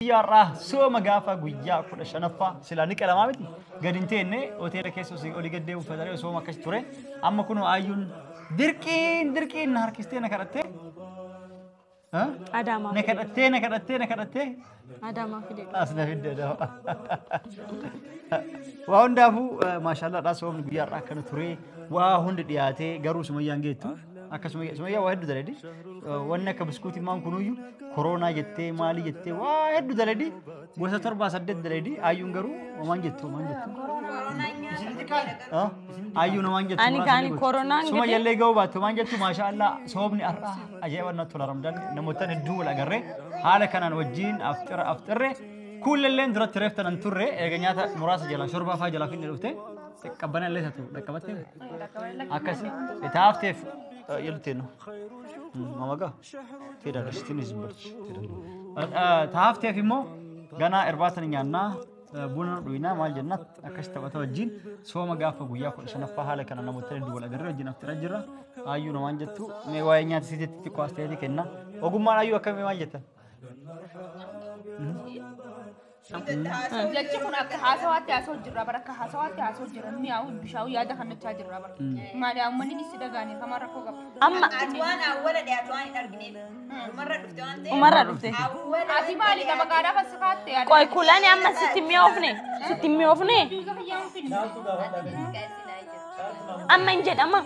Guyyaa har'aa sooma gaafa guyyaa 15ffaa silaa ni qalamaa miti gadi hin teenne hoteela keessa osoo olii gad deemu uffatanii sooma akkas ture. Amma kunoo ayyuun dirqiin dirqiin na harkistee na kadhattee Adaamaa na kadhattee na kadhattee na kadhattee Adaamaa fide. As na fidde Adaamaa. Waa hundaafuu maashaallaadhaa soomni guyyaa har'aa akkana ture. Waa hundi dhiyaatee garuu Sumayyaan geettu. Akka Sumayyaa waa hedduu daladi. Wanni akka biskuutii maan kunuyyuu koronaa jettee maalii jettee waa hedduu daladi. Gosa 7 8 daladi. Ayyuun garuu homaan jettu homaan jettu. Ayyuun homaan jettu. Ani kaani koronaan gidi. Sumayyallee ga'uu baattu homaan jettu maashaallah soomni har'aa ajaa'iba natti tola Ramadaan namoota hedduu wal agarree haala kanaan wajjin afxira afxirre kuullalleen duratti reeftan an turre eega nyaata muraasa jalaa shorbaa fa'aa jalaa finne dhufte qabbana illee taatu dhaqqabattee akkasi taafteef yelutee ነው ማማጋ ትሄዳለች ትንሽ ዝም በለች taafteef immoo ganaa irbaata ni nyaannaa buna dhuynaa maal jenna akkas taphata wajjin sooma gaafa guyyaa 15ffaa haala kana namoota hedduu wal agarree wajjin afxiraa jirra. Ayyuu namaan jettu mee waa'ee nyaata siititti xiqqoo as ta'eeti kenna. Ogummaan ayyuu akkamii maal jettan? Jechi kun akka haasawaatti haasa'u jirra bara akka haasawaatti haasa'u jirra mi'aawu bishaa'u yaada kannachaa jirra bara. Maali uummanni si dhagaanii kamaa rakkoo qaba. Amma Ati waan awwala dhiyaatu waan hin argineef. Dhumarra dhufte waan ta'eef. Umarra dhufte. Awwala Ati maali maqaadhaaf as kaatte yaada. Qoy kulani amma sitti mi'oofne sitti mi'oofne amma hin jedhama.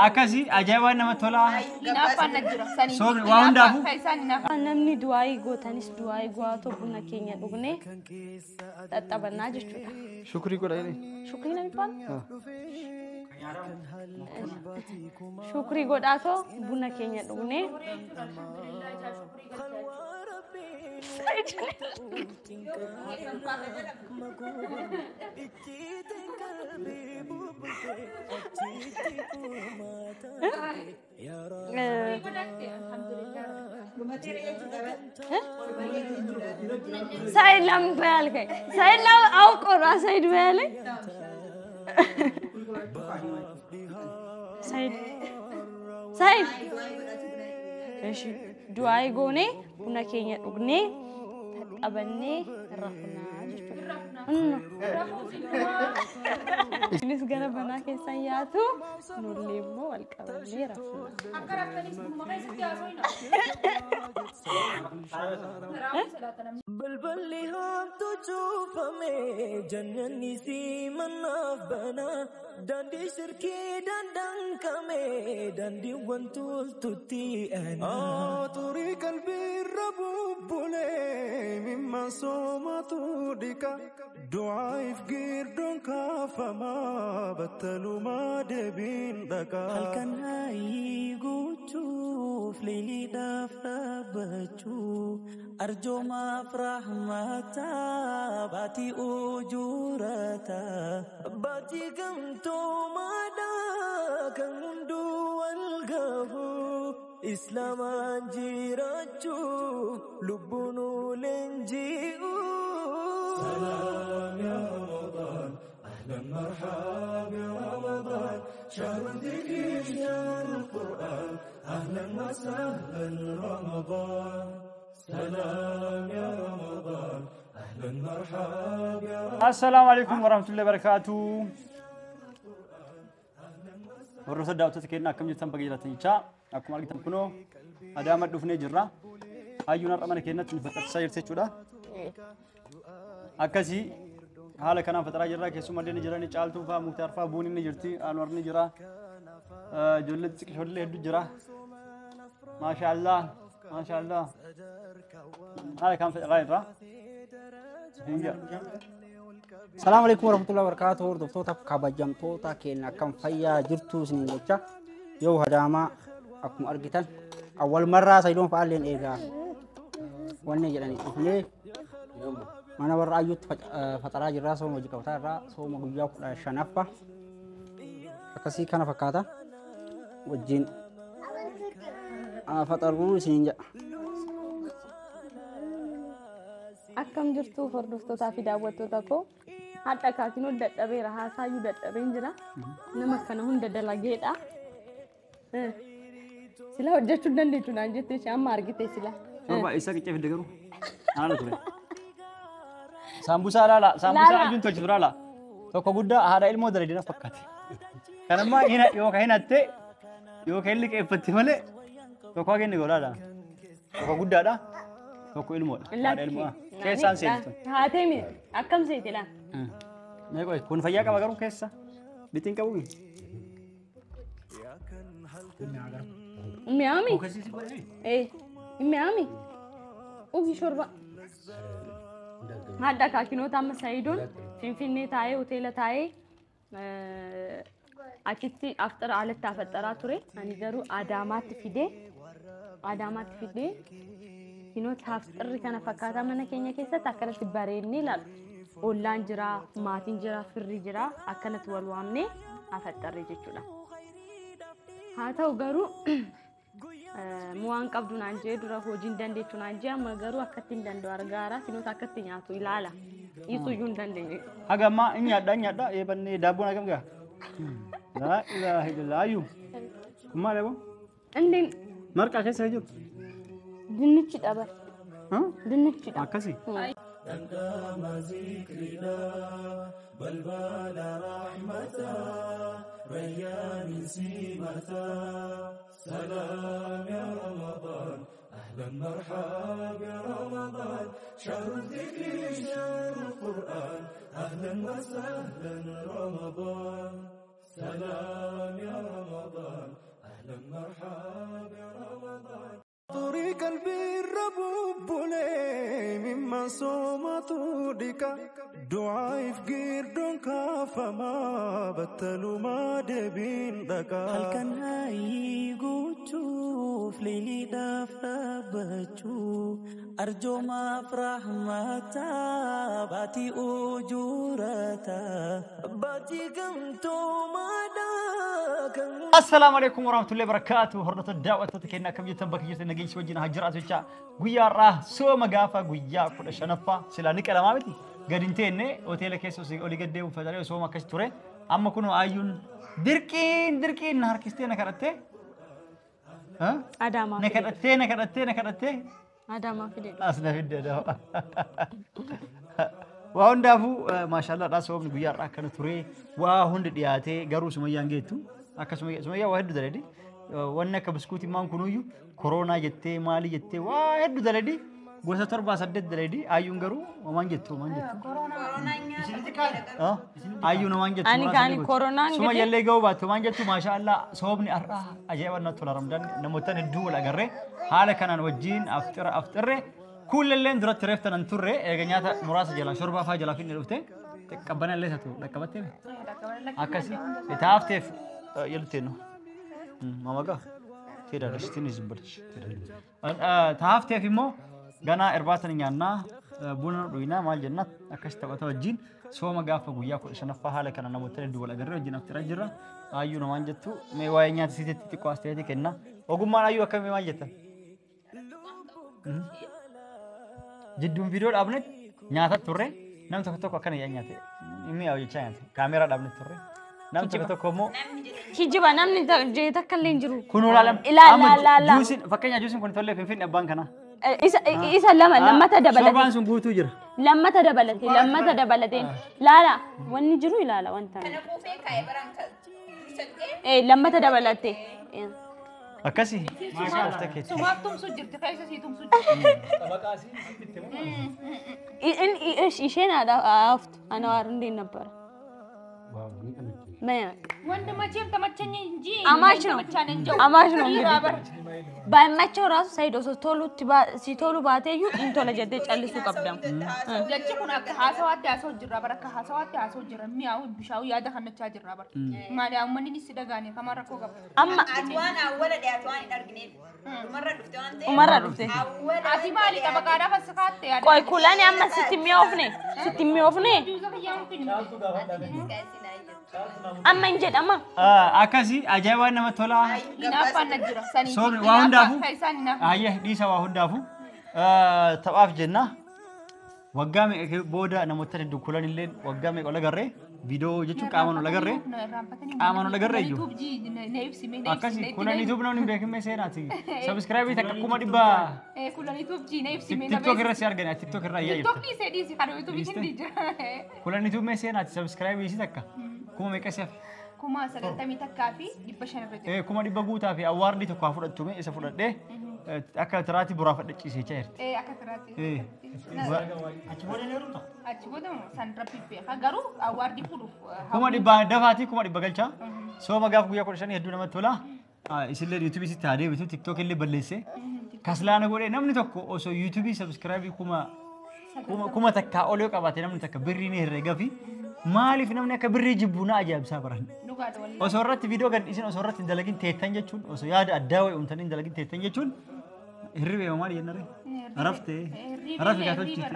Akkasii ajaa'ibaan nama tolaa. Hinaaffaan na jira. Sanii Soomni waa hundaafuu. Isaan hinaaffaan. Namni du'aayii gootanis du'aayii go'aatoo buna keenya dhugnee xaxxabannaa jechuudha. Shukrii godha jedhee. Shukrii na የሚባለው shukrii godhaatoo buna keenya dhugnee ሳይድ ለምን በያልከኝ? ሳይድ ለምን አውቆ ነው ሳይድ በያለኝ? ሳይድ ሳይድ እሺ du'aayii goonee buna keenya dhugnee taxabannee rafnaa jechuudha. Isinis gara banaa keessan yaatu nullee immoo wal qabannee rafna. Akka raftanis dhuma keessatti haasa'u Balballi haamtu cuufame jannanni simannaaf bana daandii shirkii dandankame daandiiwwan toltutti ana. Xurii qalbiirra bubbulee mimmaan soomatu dhiqa du'aaif girdoon kaafamaa battalumaa deebiin dhaqa. Halkan haayii gochuuf leeliidhaaf dhaabbachuu arjoomaaf rahmataa baatii ujurataa baatii gamtoomaadhaa kan hunduu wal gahu islaamaan jiraachuu lubbuun leenji'u. سلام يا رمضان أهلا مرحبا يا رمضان شهر الذكر شهر القرآن أهلا وسهلا رمضان سلام يا رمضان أهلا مرحبا يا رمضان Assalaamu alaikum warahmatullahi wabarakatuh. Warroota daawwattoota keenya akkam jirtan baga jiraatan jechaa akkuma argitan kunoo Adaama dhufnee jirra. Hayyuun har'a mana keenyatti nu faxarsiisaa jirti jechuudha. Akkasii haala kanaan faxaraa jirra. Keessumallee ni jirani Caaltuun fa'aa Muktaar fa'aa Buun ni jirti Anwar ni jira. Ijoollee xixiqqoollee hedduu jira. Maashaallah maashaallah haala kanaan faxaraa jirra. Salaamu alaikum warahmatullahi wabarakatuh. Hordoftoota kabajamtoota keenya akkam fayyaa jirtu isiniin jecha yoo Adaamaa akkuma argitan awwal marraa Sayidoon fa'aalleen eegaa wanni jedhanii dhufnee mana warra ayyuutti faxaraa jirraa sooma hojii qabataa irraa sooma guyyaa 15ffaa akkasii kana fakkaata wajjin faxaruu isiniin jedha. Akkam jirtu hordoftootaa fi daawwattoota koo hadha kaakinoo dadhabeera haasaayyuu dadhabeen jira nama kana hunda dalageedha. Sila hojjechuu dandeettu naan jettee ishee amma argite sila. Torba isa qiccee fidde garuu haala ture. Saambusaa laala. Saambusaa ajuun tolchitu laala. Tokko guddaa haadha ilmoo dalaydina fakkaate. Kanammaa hina yookaan hinatte yookaan hin liqeeffatte malee tokko haga inni godhaadha. Tokko guddaadha. Tokko ilmoodha. Haadha ilmoo. Keessaan seentu. Haatee mi akkam seete laa? Mee kun fayyaa qaba garuu keessa. Bitiin qabu mi? Mi'aami? Mi'aami? Ugi shorba. Hadda kaakinoota amma Sayidoon Finfinnee taa'ee hoteela taa'ee achitti aftara alatti afaxaraa ture. Ani garuu Adaamaatti fidee kinoota afxirri kana fakkaataa mana keenya keessatti akkanatti bareednee ilaalu. Ollaan jira, maatiin jira, firri jira akkanatti wal waamnee afaxarre jechuudha. Haa ta'u garuu muwaan qabdu naan jee dura hojiin dandeettu naan jee amma garuu akkatti hin danda'u argaara kinoota akkatti nyaatu ilaala. Dhiisuu iyyuu hin dandeenye. Haga ammaa hin nyaadha eebannee daabboon hagam gaha? Laa ilaaha illallah ayyuu. Kun maal eeboo? Inni Marqaa keessa jiru. Dinnichi dhabar. Dinnichi dha. Akkasi. Dhandhama zikriidha balbala rahmataa rayyaani simataa سلام يا رمضان أهلا مرحبا يا رمضان شهر الذكر شهر القرآن أهلا وسهلا رمضان سلام يا رمضان أهلا مرحبا يا رمضان طريق البر ببولي مما صومت ديك دعاء في قردون كافما بتلو ما دبين دكا هل كان هاي قوتشوف ليلي دافا بتشو أرجو ما فرح متا باتي أجورتا باتي كمتو ما داك السلام عليكم ورحمة الله وبركاته. هردة الدعوة تكينا كم جتن بك جتن نجيش وجهنا هجرات وشا قيا راه سو مقافة قيا كل شنفة سلانك على ما بدي قدنتين أوتيل كيس وسي أولي قدي وفترة وسو ما كشتورة أما كنوا أيون دركين دركين نهار كستين نكرته ها أداما نكرته نكرته نكرته أداما في ده أصلا في ده وهون دافو ما شاء الله راسهم قيا راه كانوا توري وهون دياتي قالوا سميان جيتو akkasuma sumayyaa waa hedduu daladi wanni akka biskuutii maan kunuyyuu koronaa jettee maalii jettee waa hedduu daladi gosa 7 8 daladi ayyuun garuu homaan jettu homaan jettu ayyuun homaan jettu ani kaani koronaan sumayyallee ga'uu baattu homaan jettu maasha Allah soobni har'aa ajaa'iba natti tola Ramadaan namootaan hedduu wal agarree haala kanaan wajjiin aftira afxirre kuullalleen duratti reeftanan turre eega nyaata muraasa jalaa shorbaa faa jalaa finne dhufte qabbanallee isa ta'u dhaqqabattee akkasi taafteef يلتينو ماما قا تيدا رشتيني زبلش تهافتي في مو غنا إربعة نيانا بونا روينا مال جنة أكشت وتوجين سو ما قافة ويا كل شنفة حالة كنا نموتين دول أجرة جنة ترجرة أيو نمان جتو مي واي نيات سيتي تقواستي كنا وقوم ما أيو أكمل ما جت جدوم فيديو أبنت نياتا توري نم تكتوك أكن يا نياتي إمي أو يشانت كاميرا أبنت توري نم تكتوك مو Kijiba namni jee takka illee hin jiru. Kun ulaalam. Ilaa ilaa ilaa. Juusiin fakkeenya juusiin kun tollee Finfinnee abbaan kanaa. Isa lama lammata dabalate. Sorbaan sun guutuu jira. Lammata dabalate lammata dabalate. Laala wanni jiru ilaala wanta. Kana kuufee kaa'e baraan dursattee. Lammata dabalate. Akkasi. Sumaaf tumsu jirti keessa sii tumsu jirti. Isheen haadha ana waan hundeen nabbara. ወንድማችን ተመቸኝ እንጂ አማች ነው አማች ነው ባይመቸው ራሱ ሳይዶ ቶሉ ሲቶሉ ባቴዩ እንቶለ ጀደ ጨልሱ ቀብደም Jechi kun akka haasawaatti haasa'u jirra bara akka haasawaatti haasa'u jirra mi'aawu bishaa'u yaada kannachaa jirra bara maali uummanni si dhagaane kamaa rakkoo qaba. Amma Ati waan awwala dhiyaatu waan hin argineef dhumarra dhufte waan ta'eef. Umarra dhufte. Awwala Ati maali xabaqaadhaaf as kaatte yaada. Qoy kulani amma sitti mi'oofne sitti mi'oofne amma hin jedhama. Akkasii ajaa'ibaan namatti tola. Hinaaffaan na jira sanii. Soomni waa hundaafuu. Isaan hinaaffaan. Ayyee dhiisa waa hundaafuu. Taphaaf jenna. Waggaa meeqa booda namoota hedduu kulan illee waggaa meeqa ol agarree viidiyoo jechuun qaamaan ol agarree qaamaan ol agarree iyyuu. Akkasii kulan YouTube namni hin beekne seenaati. Subscribe takka 100,000 Kulan YouTube jiina ibsime. TikTok irra si argani TikTok irra ayyaa jirta. TikTok dhiisee dhiisi kan YouTube hindi jira. Kulan YouTube mee seenaati subscribe isii takka kuma meeqa si hafe? 91,500 irra jira. 100,000 guutaa fi awwaardii tokko haa fudhattume isa fudhadhee akka tiraatti buraafadhe ciisee jirti. Akka tiraatti. Achi booda ni heerumta. Achi booda san rabbi beeka garuu awwaardii fuudhuuf. 100,000 dafaatii 100,000 galchaa. Sooma gaaf guyyaa 15 hedduu namatti tola. Isillee YouTube sitti haa deebitu TikTok illee balleessee. Kaslaana godhee namni tokko osoo YouTube subscribe 1,000 ol yoo qabaate namni takka birrii ni herreega fi maaliif namni akka birrii jibbu na ajaa'ibsaa baran. Osoo irratti viidiyoo gad dhiisin osoo irratti hin dalagin teettan jechuun osoo yaada addaa wayii uumtanii hin dalagin teettan jechuun hirribee maal jennare? Raftee rafi kaa tolchite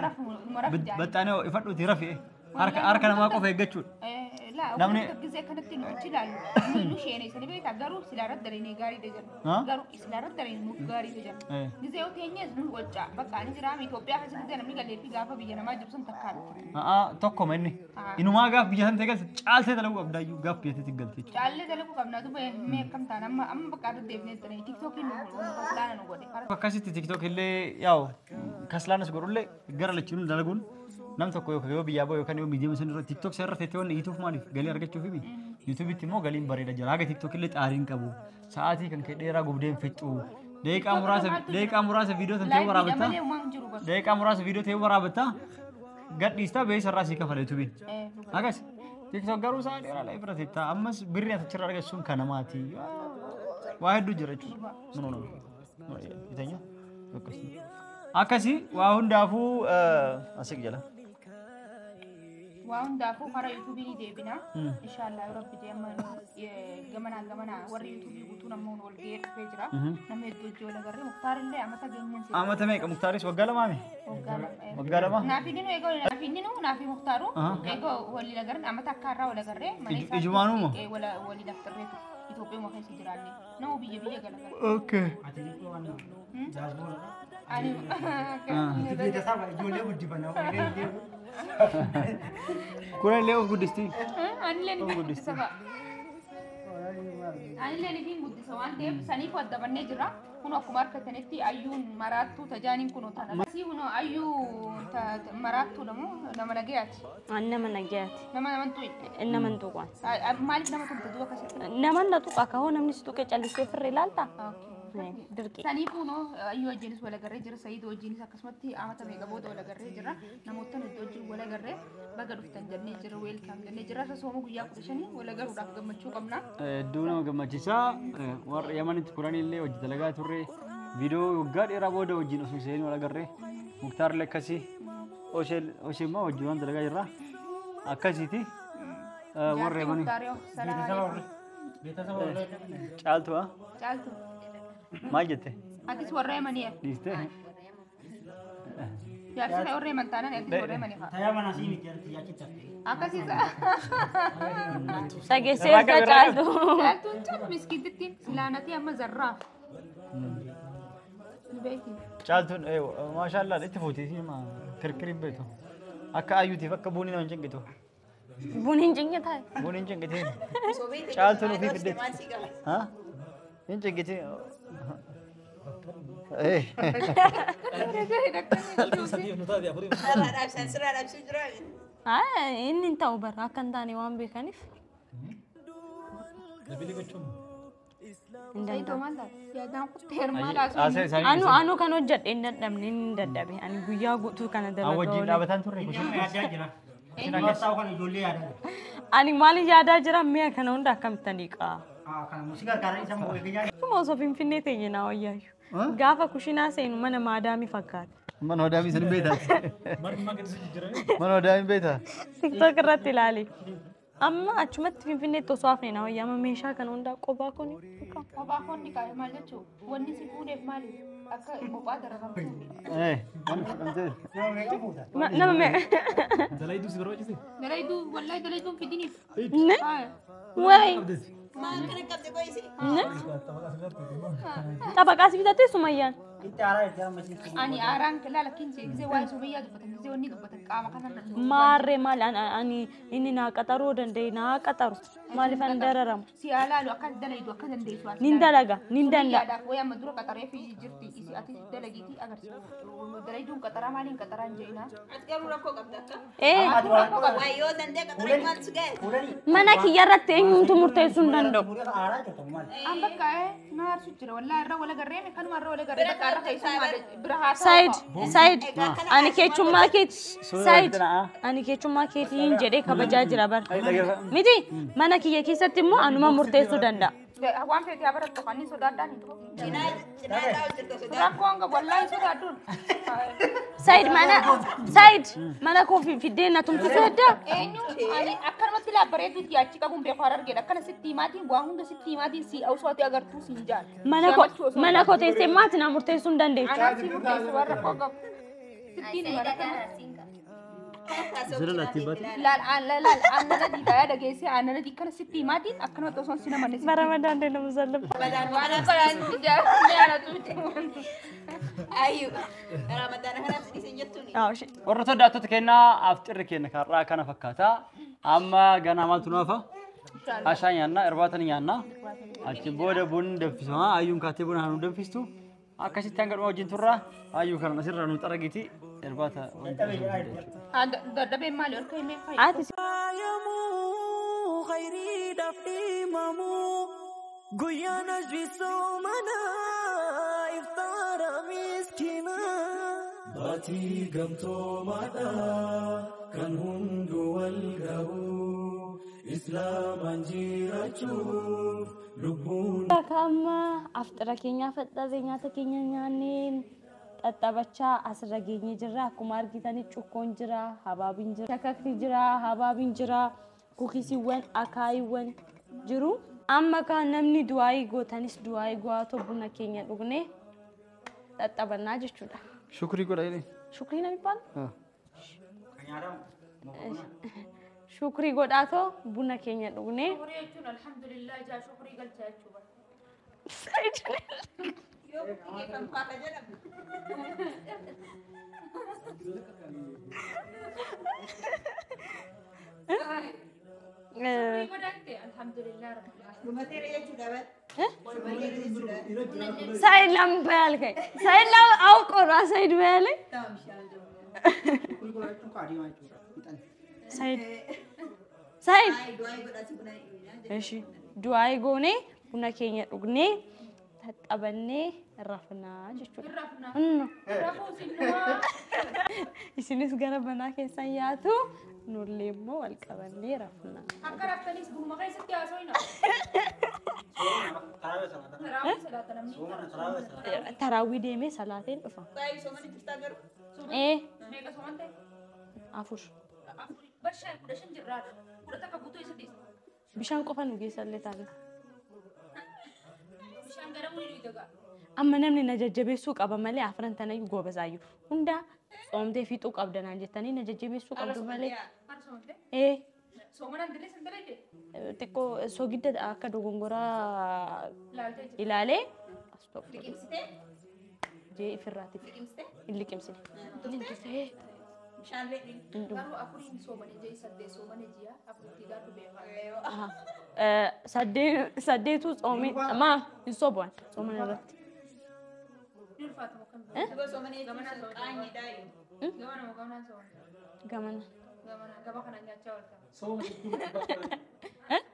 baxxaanee ifadhuuti rafi harka namaa qofa eeggachuudha. Namni gisee kanatti nu achi ilaallu nu sheeneessanii beektaa garuu silaa irratti dareenee gaarii jenna. Garuu silaa irratti dareenee nuuf gaarii jenna. Gisee yoo teenyees nu qocaa bakka ani jiraame Itoophiyaa keessa gisee namni galee fi gaafa biyya namaa jiru sun takkaa miti. Tokkoma inni. Inumaa gaaf biyya sana galte caaltee dalaguu qabdaayyuu gaaf biyya teetti galte jechuudha. Caallee dalaguu qabnaa duuba mee akkam taana amma amma bakka irra deebinee daree TikTokiin nu kaslaana nu godhe. Akkasitti TikTok illee yaa'u kaslaanas godhullee gara lachuun dalaguun nam tokko yookaan yoo biyyaa bahu yookaan yoo miidiyaa sun irra TikTok irra teettee wanni ituuf maaliif galii argachuuf himi YouTubetti immoo galiin bareeda jira haga TikTok illee xaariin qabu sa'aatii kan kee dheeraa gubdeen fixxu daqiiqaa muraasa viidiyoo tan ta'ee waraabata daqiiqaa muraasa viidiyoo ta'ee waraabata gadhiistaa beessa irraa sii kafala YouTubein akkas TikTok garuu sa'a dheeraa laayif irra teettaa ammas birrii ati achirraa argattu kan namaati waa hedduu jira jechuudha. Akkasii waa hundaafuu asii jala. Waa hundaafuu karaa yuutuubii ni deebina. Inshaallah rabbi deema gamanaa gamanaa warri yuutuubii guutuun ammoo wal ga'ee dhufee jira. Namni hedduu hojii wal agarree Muktaar illee amata geenyeen seera. Amata meeqa Muktaaris waggaa lamaami? Waggaa lama. Naaf inni nu eegoo naaf inni nu naaf Muktaaru eegoo waliin agarreen amata akka irraa wal agarree mana isaa Ijumaanuu moo? Waliin afxirreetu Itoophiyaa keessa jiraanne nama biyya biyya gala gala. Okay. Ati waan jaasboora. Ani Beetasaba ijoollee guddifannaa walii deemu. Kun illee of guddisti. Anillee ni guddisa fa'a. Anillee ni guddisa waan ta'eef saniif adda bannee jira. Kun akkuma argatanitti ayyuun maraattuu tajaaniin kun tana. Asii kun ayyuu maraattuu namoo nama nagayaati. Nama nagayaati. Nama naman tuqe. Nama hin tuqan. Maaliif nama tumta duuba akkasitti? Nama na tuqa kahoo namni si tuqe callisee firree ilaalta? Dirqee. Saniifuu noo ayyuu wajjinis wal agarree jira Sa'iid wajjinis akkasumatti amata meeqa booda wal agarree jira namoota hedduu wajjin wal agarree baga dhuftan jennee jira weelkaam jennee jira irra sooma guyyaa 15 wal agaruudhaaf gammachuu qabna. Hedduu nama gammachiisaa warra Yamanitti kuranii illee hojii dalagaa turre viidiyoo waggaa dheeraa booda wajjin osoo seenuu wal agarree Muktaar illee akkasii Oshee immoo wajjin waan dalagaa jirra akkasiiti warra Yamanii. Caaltu haa? Caaltu. Maal jette? Atis warra Yamanii. Dhiistee? Jaarsi warra Yaman taanaan atis warra Yamanii fa'a. Tayaa mana sii miti arti yaachitti haftee. Akkasiis. Dhageesseerta caaltu. Caaltuun caaltu miskiitittiin silaanatii amma zarraaf. Beeki. Caaltuun maashaallah itti fuuti kirkiriin beektu. Akka ayyuutiif akka buunii nama hin cinqitu. Buun hin cinqitaa? Buun hin cinqitiin. Caaltuun ofii fiddeetti. Haa? Hin cinqitiin. Inni hin ta'u bara akka hin taane waan beekaniif. Anu kan hojjedhe hin dadhabne inni dadhabe ani guyyaa guutuu kana dalagaa Wajjin dhaabataan turre. Ani maali yaadaa jira mi'a kana hunda akkamittan dhiqaa? Akkuma osoo Finfinnee teenye naa wayyaayu. Gaafa kushinaa seenu mana maadaamii fakkaata. Mana madaamii san beektaa? Mana madaamii beektaa? TikTok irratti ilaali. Amma achumatti Finfinneetti osoo hafne naa wayyaa amma meeshaa kana hundaa qophaa kuni. Kophaa koon ni kaa'e maal jechuun wanni si fuudheef maali akka kophaa dararamtuu. Wanni fudhamtee. Nama mee. Dalayduu si barbaachise? Dalayduu wallahi dalayduun fidiniif. Ne? Wayi. Maal kana qabde qoyisi? Ne? Xabaqaa si bitattee Sumayyaan. Itti aaraa itti amma Ani aaraan laala kinse gisee waa'ee sumayyaa dubbatan gisee wanni dubbatan qaama kanarra. Maarree maal ani inni naa qaxaruu danda'e naa qaxaru maaliif an dararamu? Si alaalu akka dalaydu akka dandeessu. Nin dalaga nin danda'a. Sumayyaadhaaf wayi amma dura qaxaree fi jirti isi ati dalagiitii agarsiisa. Dalayduun qaxaraa maaliin qaxaraa hin je'inaa? Ati garuu rakkoo qabda akka? Ee Waa yoo danda'e qaxaree maal si ga'e? mana kiyya irratti eenyumtu murteessuu hin danda'u. Aaraa jirtu maal? An bakka na aarsu jira wallaahi irra wal agarree kanuma irra wal agarree bakka irra keessummaa bira haa Said Said ani keechummaa keeti Said ani keechummaa keetiin jedhee kabajaa jira bara. Miti mana kiyya keessatti immoo anuma murteessuu danda'a. Waan feete haa barattu kan inni sodaadhaan hin ta'u. Cinaa cinaa taa'u jirta sodaa. Rakkoo hanga wallaahi sodaadhuun. Said mana Said mana koo fiddee na tumsisuu heddaa? Eenyu ani akkanumatti laabbareetuutti achi qabuun beeku harargeedha. Akkana sitti himaatiin waa hunda sitti himaatiin si osoo ati agartuu siin jaal. Mana koo teessee maati na murteessuu hin dandeessu. Anaa si murteessu waan rakkoo qabu. Sittiin hima rakkoo. Laal laal aannan adii taa'ee dhageessee aannan adii kana sitti himaatiin akkanumatti osoo si namanne sitti. Bara madaan deemu zallam. Waan akkanaa jaalatu. Ayyu. Ramadaana kanaaf si dhiisan jettuuni. Warra daatota kennaa afxirri keenya karraa kana fakkaata. Amma ganaa maaltu nu hafa? Ashaa nyaannaa, irbaata ni nyaannaa. Achi booda bunni danfisama. Ayyuun kaatee buna nu danfistu. Akkasitti hanga dhuma wajjin turra. Ayyuu kana asirraa nu xaragiiti. Irbaata Dadhabeen maali ol ka'e mee fayyadu? Ati Faayamuu khayriidhaaf dhimamuu guyyaan ajjisuu mana iftaara miskiinaa. Baatii gamtoomaadha kan hundu wal gahu Islaamaan jiraachuuf lubbuun. Akka amma afxira keenyaa faxxaree nyaata keenya nyaannee xaxxabachaa asirra geenyee jirra. Akkuma argitanii cukkoon jira, habaabiin jira, shakakni jira, habaabiin jira, kukisiiwwan, akaayiiwwan jiru. Amma kaan namni du'aayii gootanis du'aayii go'aatoo buna keenya dhugnee xaxxabannaa jechuudha. Shukrii godha jedhee. Shukrii na የሚባለው? Shukrii godhaatoo buna keenya dhugnee. Shukrii jechuun alhamdulillah ijaa shukrii galcha jechuudha. Yoo kan faaka jedhamu. Shukrii godhatte alhamdulillah rabbil alamin. Dhumateera jechuudha bar. Said lam በያልከኝ ሳይድ lam አውቆ ነው ሳይድ በያለኝ ሳይድ ሳይድ እሺ du'aayii goonee buna keenya dhugnee taxxabannee rafnaa jechuudha. Isinis gara manaa keessan yaatu nullee immoo wal qabannee rafnaa. Akka raftanis bunuma keessatti haasofna. Taraawwii deemee salaateen dhufa. Ee. 4. Bishaan qofa nu geessallee taana. Amma namni na jajjabeessuu qaba malee afran tanayyuu goobazaayyuu. Hundaa tsoomtee fixuu qabda naan jettanii na jajjabeessuu qabdu malee. Ee. Xiqqoo soogidda akka dogongoraa ilaalee as tokko jee ifirraati. Hin liqimsine. Saddeetu tsoomee maa hin sobu'an tsoomana irratti. Gamana.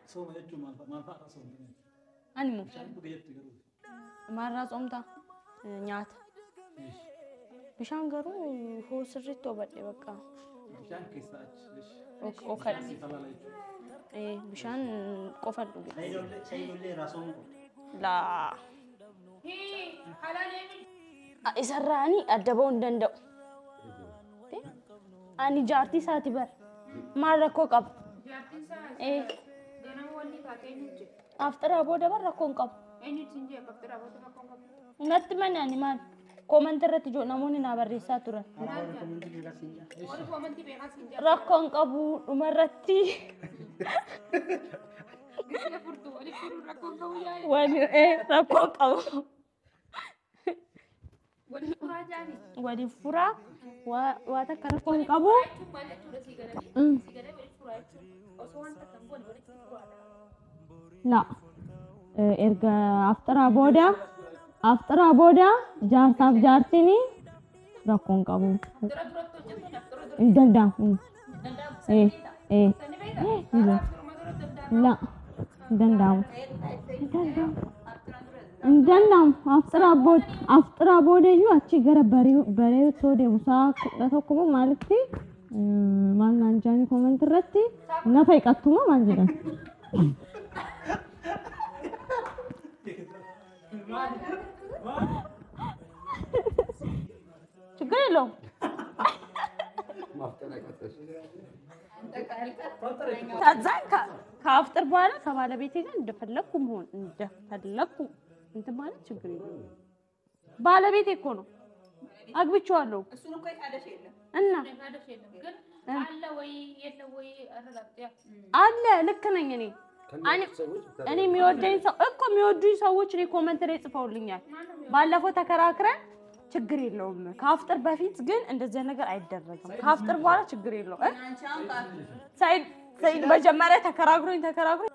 Sooma jechuun maal fa'aadha soomni? Ani moo? Maalirraa tsoomtaa? Nyaata. Bishaan garuu hoo sirriitti hubadhe bakka. Bishaan keessaa achi. Okadha. Bishaan qofa dhuge. Laa. Isarraa ani adda ba'uu hin danda'u. Ani jaartii isaati bara. Maal rakkoo qaba? Afxiraa booda bara rakkoo hin qabu. Natti mani ani maal? Koomantii irratti namoonni naa barreessaa turan. Rakkoo hin qabu dhumarratti. Rakkoo hin qabu. Waliif furaa waa takka rakkoo hin qabu. La erga afxiraa booda jaarsaaf jaartiin rakkoo hin qabu. Hin danda'amu. La hin danda'amu. Hin danda'amu. Afxiraa booda iyyuu achi gara baree osoo deemu sa'a 11 moo maalitti maal naan jaanii koomentii irratti nafa hiqattuma maal jedhan. ችግር የለውም። ከዛ ከአፍጥር በኋላ ከባለቤቴ ጋር እንደፈለኩ መሆን እንደፈለኩ እንትን ማለት ችግር የለውም። ባለቤቴ እኮ ነው፣ አግብቼዋለሁ። እሱን እኮ የካደሽ የለም እና አለ ልክ ነኝ እኔ። እኔ የሚወደኝ ሰው እኮ የሚወዱኝ ሰዎች እኔ comment ላይ ጽፈውልኛል። ባለፈው ተከራክረን ችግር የለውም ከአፍጥር በፊት ግን እንደዚህ ነገር አይደረግም፣ ከአፍጥር በኋላ ችግር የለውም። ሰይድ መጀመሪያ ተከራክሮኝ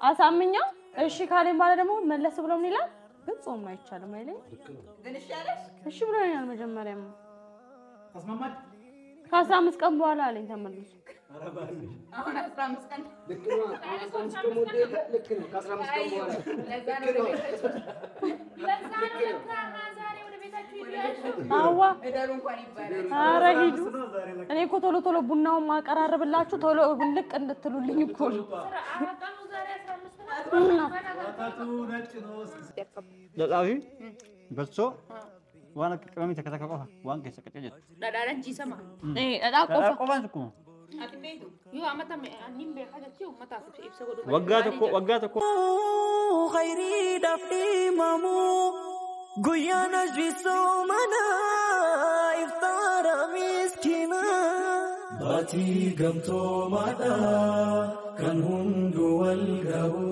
አሳምኛው እሺ ካለኝ በኋላ ደግሞ መለስ ብሎ ምን ይላል? ግን ጾም አይቻልም አይለኝ። እሺ ብሎኛል መጀመሪያም ከ15 ቀን በኋላ አለኝ ተመልሶ። አሁን 15 ቀን ልክ ነው። 15 ቀን ልክ ነው። ከ15 ቀን በኋላ አዋ ኧረ ሂዱ። እኔ እኮ ቶሎ ቶሎ ቡናውን ማቀራረብላችሁ ቶሎ ልቅ እንድትሉልኝ እኮ ነው። Dhadhaa fi bassoo waan akka qimamii takka takka qofa waan keessa qacee jettu. Dhadhaan jiisama. Dhadhaa qofa. Qofaan sukkuma. Ati beektu? Yoo amata annin beekaa jechuun uummataaf ibsa godhu. Waggaa tokko. Khayriidhaaf dhimamu guyyaan ajjisuu mana iftaara miskiina. Baatii gamtoomaadha kan hundu wal gahu.